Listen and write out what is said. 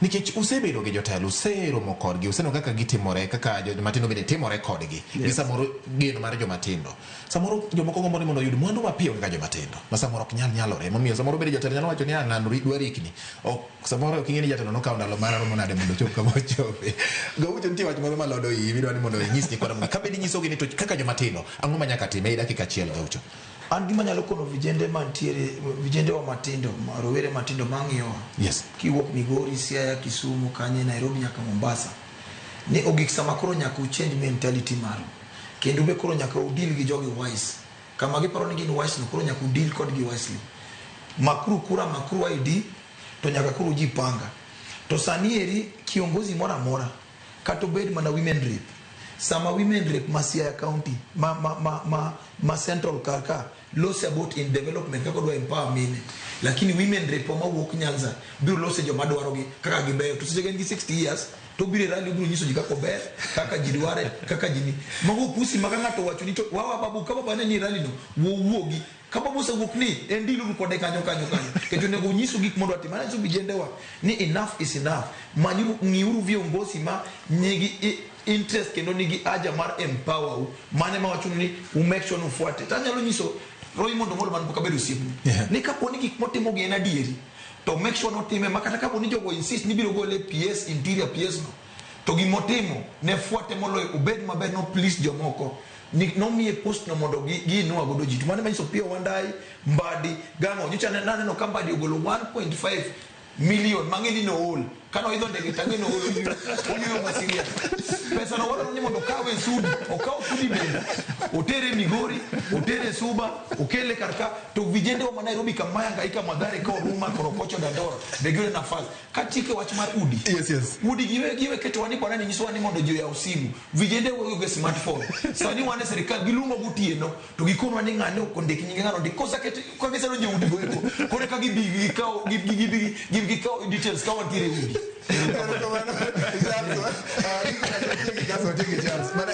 Nikech usebedo gi jotelo, useromo kodgi, useneno kaka gitimore, kaka jomatindo bende timore kodgi. Gi samoro geno mar jomatindo. Samoro jomoko gombo ni mondo oyud mwandu mapiyo kaka jomatindo, ma samoro ok nyal nyalore. Momiyo samoro bende jotelo nyalo wacho ni ah ng'ano dwa rikni. Ok samoro ok ing'e ni jatelo nokawo ndalo maromo nade mondo ochop kama ochope. Gaucho nitie wach moro malodo iyi midwa ni mondo inyis nyikwa Ramogi. Kabed inyisogi ni to kaka jomatindo, ang'o ma nyaka tim ei dakika achiel Gaucho? An gima anyalo kono vijende mantiere, vijende wa matindo, rowere matindo mang'iyowa. Yes. Kiwuok Migori, Siaya, Kisumu, kanye, Nairobi nyaka Mombasa. Ni ogik sama koro nyaka u change mentality maru. Kendo be koro nyaka u deal gi jogi wise. Kama giparo ni gin wise no koro nyaka u deal kodgi wisely. Makuru kura, makuru ID, to nyaka koro ujipanga. To sani eri kiongozi moro amora kata obed mana women rep, sama women rep ma Siaya County, ma, ma, ma, ma, ma Central kar ka lose about in development kaka odwa empower mine, lakini women rep wa mawuok Nyanza biro lose joma dwarogi kaka gibeyo, to seche en gi 60 years to obiro e rally obiro nyiso ji kaka ober, kaka ji dware, kaka ji ni. Mago pusi ma ka ng'ato owacho ni to wawa babu ka baba ne ni e rally no, wuowuogi. Ka baba osewuok ni en deal uru kode kanyo kanyo kanyo. Nikech onego unyisu gik modwa timo. Anyiso vijende wa ni enough is enough. Manyuru, ng'iuru viongozi ma nigi interest kendo nigi haja mar empower u. Mano ema wachuno ni u make sure ni ufuate. To anyalo nyiso Raymond Omolo man pok abedo osiepne. Ni kapo ni gik motimo gi en adieri, to make sure notime ma kata kapo ni jogo insist ni biro gole PS, interior PS no, to gimotimo ne fuate moloyo obed maber no please jomoko. Ni nomiye post no mondo gi giinua godo ji. To mano ema nyiso Opiyo Wandayi, Mbadi, gang'o. Nyocha naneno ka Mbadi ogolo 1.5 million mang'e ni nool. Kane oidho ndege to ang'e ni nool oyueyo, oyueyo ma serious. Pesa no wadwaro ni mondo okawe e Sudi, okaw Sudi bende, otere Migori, otere Suba, okele kar ka, to vijende wa ma Nairobi ka mayangaika Mathare ka Oruma, Korokocho, Dandora, be giyudo nafas. Katieko e wach mar udi. Yes, yes. Udi giwe giwe ketowa ni bwana ni nyisowa ni mondo ji oyaw simu. Vijende wuoyo gi smartphone. Sani wan e sirikal giluongo gotieno to gikonwa ni ng'ane ok ondik nyinge ng'ano ondik. Kosa ket ka gisedonjo e udi go eko koro eka gibi gikaw gibi gibi gibi gikaw details ka wantiere e udi. Erokamano, Charles. Ah, Nicolas, watieki Charles, watieki Charles. Mana